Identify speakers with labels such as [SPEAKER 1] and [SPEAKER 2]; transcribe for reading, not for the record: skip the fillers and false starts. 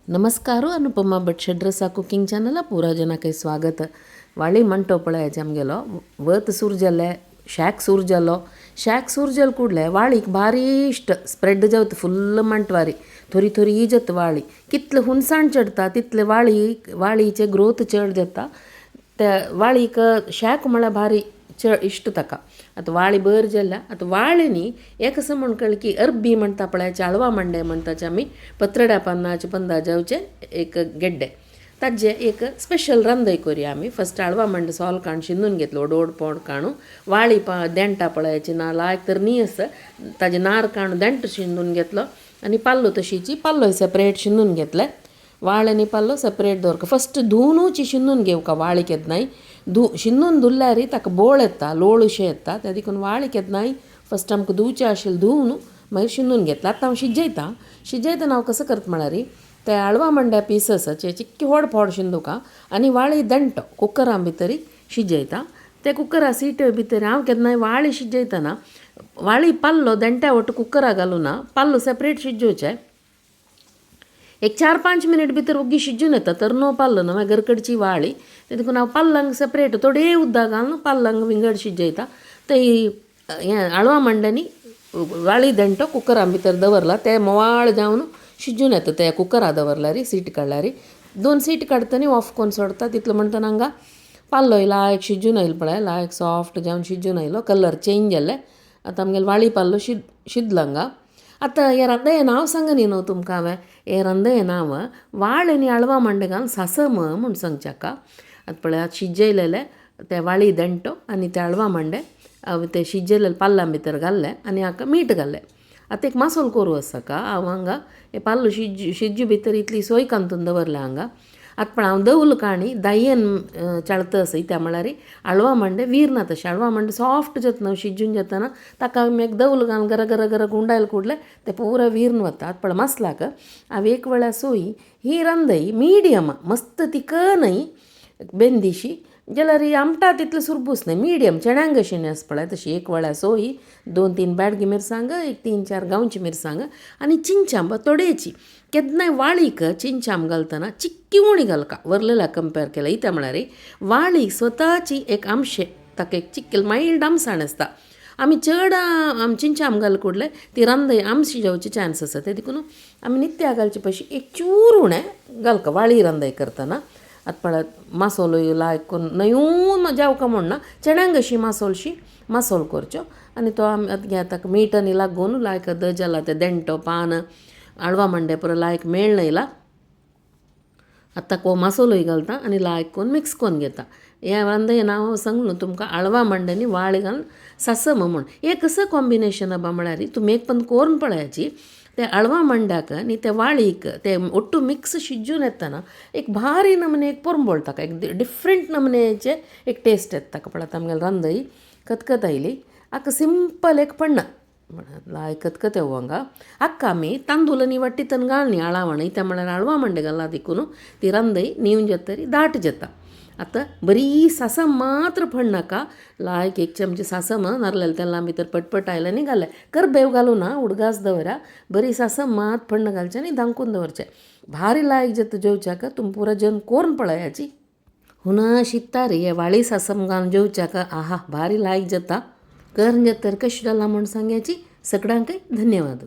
[SPEAKER 1] नमस्कार अनुपमा भट शेड्रसा कुकिंग चॅनला पुरा जनाक स्वागत। वाळी मंटो पळयाचे आमगेलो वत सूर जाले, शॅक सूर जालो। शॅक सूर जाल कूडले वाळीक भारी इश्ट स्प्रेड जावत फुल्ल मंटवारी थोरी थोरी जाता वाळी। कितले हुनसाण चडटा तितले वाळी वाळीचे ग्रोथ चड जाता। त्या वाळीक शॅक म्हळ्यार भारी चड इश्ट ताका। आतां वाळी बर जाल्या। आतां वाळी न्ही एक असं म्हण कळ्ळें की अरबी म्हणटा पळय आळवा मांडे म्हणटाचे आमी पत्रड्या पानाचे पंदा जावचे एक गेड्डे ताजे एक स्पेशल रांदय करूया आमी। फस्ट आळवा मांडे सोल काण शिंदून घेतलो ओड पोड काणू वाळी पा देंटा पळयाची ना लायक तर न्ही आसा ताजे नार काणू देंट शिंदून घेतलो आनी पाल्लो तशीची पाल्लोय सेपरेट शिंदून घेतले। वाळ आनी पाल्लो सेपरेट दवरका। फस्ट धुवनूच शिंदून घेवका वाळी केन्नाय शिंदून धुल्यार ताका बोळ येता लोळ अशें येता त्या देखून वाळी केन्नाय फस्ट आमकां धुवचें आशिल्लें धुवन मागीर शिंदून घेतला। आतां हांव शिजयता। शिजयतना हांव कसो करता म्हळ्यार ते आळवा मांड्या पीस आसा चिक्की व्हड फोड शिंदुका आनी वाळी देंटो कुकरा भितर शिजयता। ते कुकरा सीट भितर हांव केन्नाय वाळी शिजयतना वाळी पाल्लो देंट्या वट कुकरा घालूना पाल्लो सेपरेट शिजोवचें। एक 4-5 मिनट भितर ओगी शिजून येता तर नो पाल्लो ना मागीर गरकडची वाळी ते देखून हांव पाल्लांक सेपरेट थोडे उदक घालून पाल्लांक विंगड शिजयता। ते हें आळवा मांड्यांनी वाळी देंटो कुकरा भितर दवरला ते मोवाळ जावन शिजून येता। ते कुकरा दवरल्यार सीट काडल्यार 2 सीट काडटनी ऑफ करून सोडता। तितलो म्हणटना हांगा पाल्लो लायक शिजून आयलो पळय लायक सॉफ्ट जावन शिजून आयलो कलर चेंज जाले। आतां आमगेलो वाळी पाल्लो शिजलो हांगा। आतां हें रांदय नांव सांगनी न्हू तुमकां हांवें हें रांदय नांव वाळ आनी आळवा मांडे घालून सासम म्हूण सांगचें हाका। आतां पळयात शिजयलेले ते वाळी देंटो आनी ते आळवा मांडे हांवें ते शिजयलेले पाल्लां भितर घाल्ले आनी हाका मीठ घाल्लें। आतां एक मासोल करूं आसा का हांव हांगा हे पाल्लो शिज्जू भितर इतली सोय कांतून दवरल्या हांगा। आतां पण हांव दवल काणी दायेन चाळता आसा त्या म्हळ्यार आळवा मांडे वीर ना तशें आळवा मांडे सॉफ्ट जाता न्हू शिजून जातना ताका आमी एक दवल घालून गर गर गर गुंडायल कुडले ते पुरा वीरन वता। आतां पळय मसलाक हांव एक वेळा सोय ही रांदय मिडियम मस्त तिका न्हय बेंदिशी जाल्यार आमटा तितले सुरबूस न्हय मिडियम चण्यांक अशी न्ही आसा पळय तशी एक वेळा सोय 2-3 बेडगी मिरसांग एक 3-4 गांवची मिरसांग आनी चिंचांब थोडेची केन्नाय वाळीक चिंचांब घालतना चिक्की उणी घालका वरलेल्या कंपेर केल्या इत्या म्हळ्यार वाळीक स्वताची एक आमशे ताका एक चिक्केल मायल्ड आमसाण आसता। आमी चड चिंचांब घाल कुडले ती रांदय आमशी जावची चान्स आसा ते देखून आमी नित्या घालचे पयशी एक चूर उणें घालका वाळी रांदय करतना। आतां पळय मासोलूय लायक करून न्हयून जावका म्हूण ना चण्यांक अशी मासोलशी मासोल करच्यो आनी तो आमी आतां घेता मीठ आनी लागून लायक the जाला ते देंटो पान आळवा मांडे पुरो लायक मेळ येयला। आतां को मासोलूय घालता आनी लायक करून मिक्स करून घेता। हें रांदय नांव सांगलो तुमकां आळवा मांड्यांनी वाळी घालून सासम म्हूण एक कसं कॉम्बिनेशन आबा म्हळ्यार तुमी एक पण करून पळयाची ते आळवा मांड्याक आनी ते वाळीक ते ಒಟ್ಟು ಮಿಕ್ಸ್ शिजून येतना एक भारी नमने एक पोरंबोळ ताका एक डिफरंट नमनेचे एक टेस्ट येता ताका। पळय आतां आमगेली रांदय कतकत आयली। आतां सिंपल एक पण्ण लायक कतकत येवं हांगा। आक्का आमी तांदूळ आनी वट्टीतन घालनी आळावण इत्या म्हळ्यार आळवा मांडे घालना देखून ती रांदय न्हीवन जातरी दाट जाता। आतां बरी सासम मात्र फण्णाका लायक एक चमचे सासम नारलेले तेलां भितर पटपट आयलें आनी घालें करबेव घालूं ना उडगास दवरा बरी सासम मात फण्ण घालचें आनी धांकून दवरचें भारी लायक जाता जेवच्याक तुमी पुरा जेवन कोरून पळयाची हुना शित्ता रे हे वाळी सासम घालून जेवच्याक आहा भारी लायक जाता। करन जाता तर कशें जालां म्हूण सांगयाची सगळ्यांकय धन्यवाद।